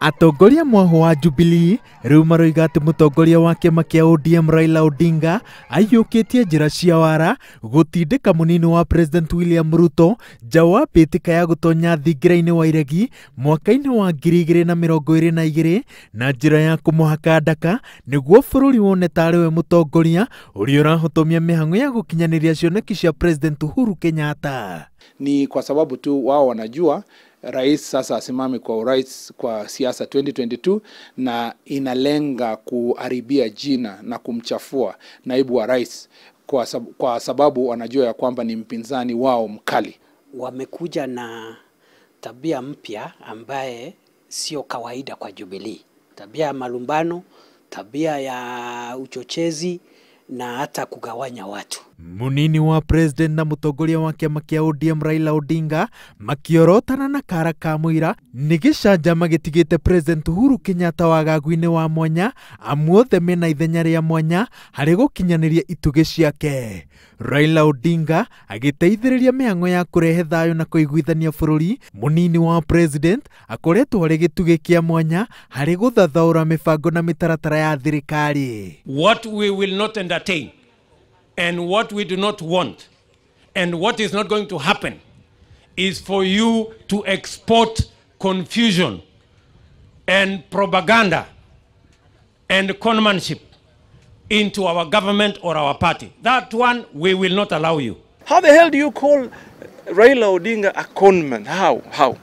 Atongoria mwaho wa Jubilee riu maroiga ati mutongoria wa kiama kia ODM Raila Odinga aiyukitie njira cia wara gutindika munini wa President William Ruto nja wa mbitika ya gutonya thingira-ini wa iregi mwaka-ini wa 2022 na njira ya kumuhaka ndaka niguo bururi wone tarĩ we mutongoria uria urahotomia mihang'o ya gukinyaniria cioneki cia President Uhuru Kenyatta. Ni kwa sababu tu wao wanajua rais sasa asimame kwa urais kwa siasa 2022 na inalenga kuharibia jina na kumchafua naibu wa rais kwa sababu wanajua ya kwamba ni mpinzani wao mkali. Wamekuja na tabia mpya ambaye sio kawaida kwa Jubilee. Tabia ya malumbano, tabia ya uchochezi na hata kugawanya watu. Munini wa president na mutongoria wa kiama kia ODM Raila Odinga makiorotana na kara ka muira ni gicanjama gitigite President Uhuru Kenyatta wagagu-inĩ wa mwanya amu othe mena ithenya rĩa mwanya harĩ gũkinyanĩria itugĩ ciake. Raila Odinga agĩteithĩrĩria mĩhang'o ya kũrehe thayũ na kũiguithania bũrũri. Munini wa president akoretwo arĩ gĩtugĩ kĩa mwanya harĩ gũthathaũra mĩbango na mĩtaratara ya thirikari. What we will not entertain and what we do not want and what is not going to happen is for you to export confusion and propaganda and conmanship into our government or our party. That one we will not allow you. How the hell do you call Raila Odinga a conman? How? How?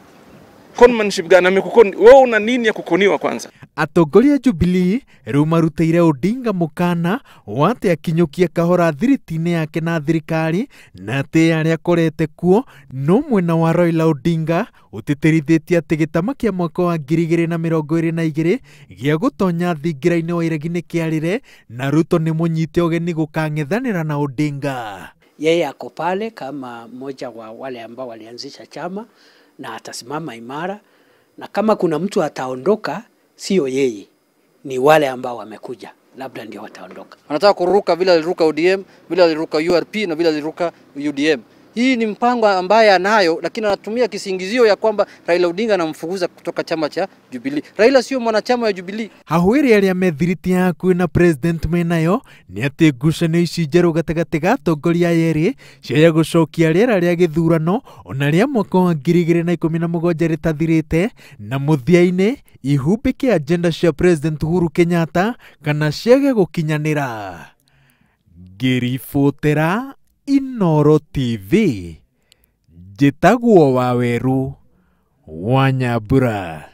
Conmanship gani? Amekukoni wewe, una nini ya kukoniwa kwanza? Atongoria Jubilee riu marutĩire Odinga mũkana wa atĩ akinyũkie kahora thiriti-inĩ yake na thirikari na atĩ arĩa akorete kuo no mwena wa Raila Odinga ũtĩtĩrithĩtie atĩ gĩtama kĩa mwaka wa 2022 gĩa gũtonya thingira-inĩ wa iregi nĩ kĩarĩre na Ruto nĩ mũnyite ũgeni gũkang'ethanĩra na Odinga. Yeye ako pale kama mmoja wa wale ambao walianzisha chama na atasimama imara, na kama kuna mtu ataondoka sio yeye, ni wale ambao wamekuja labda ndio wataondoka. Anataka kuruka vile aliruka ODM, vile aliruka URP na vile aliruka UDM. Hii ni mpango ambaye anayo, lakini anatumia kisingizio ya kwamba Raila Odinga anamfukuza kutoka chama cha Jubilee. Raila sio mwanachama wa Jubilee. Hahwiri arĩa methiriti hakuhĩ na president menayo nĩ atĩ ngucanio ici njerũ gatagatĩ ga atongoria aya erĩ ciaya gũcokia rĩera rĩa gĩthurano ona rĩa mwaka wa 2017 rĩtathirĩte na mũthia-inĩ ihumbĩke agenda cia President Uhuru Kenyatta kana ciage gũkinyanĩra. Ngĩribotera Inoro TV, njĩtagwo Waweru wa Nyambura.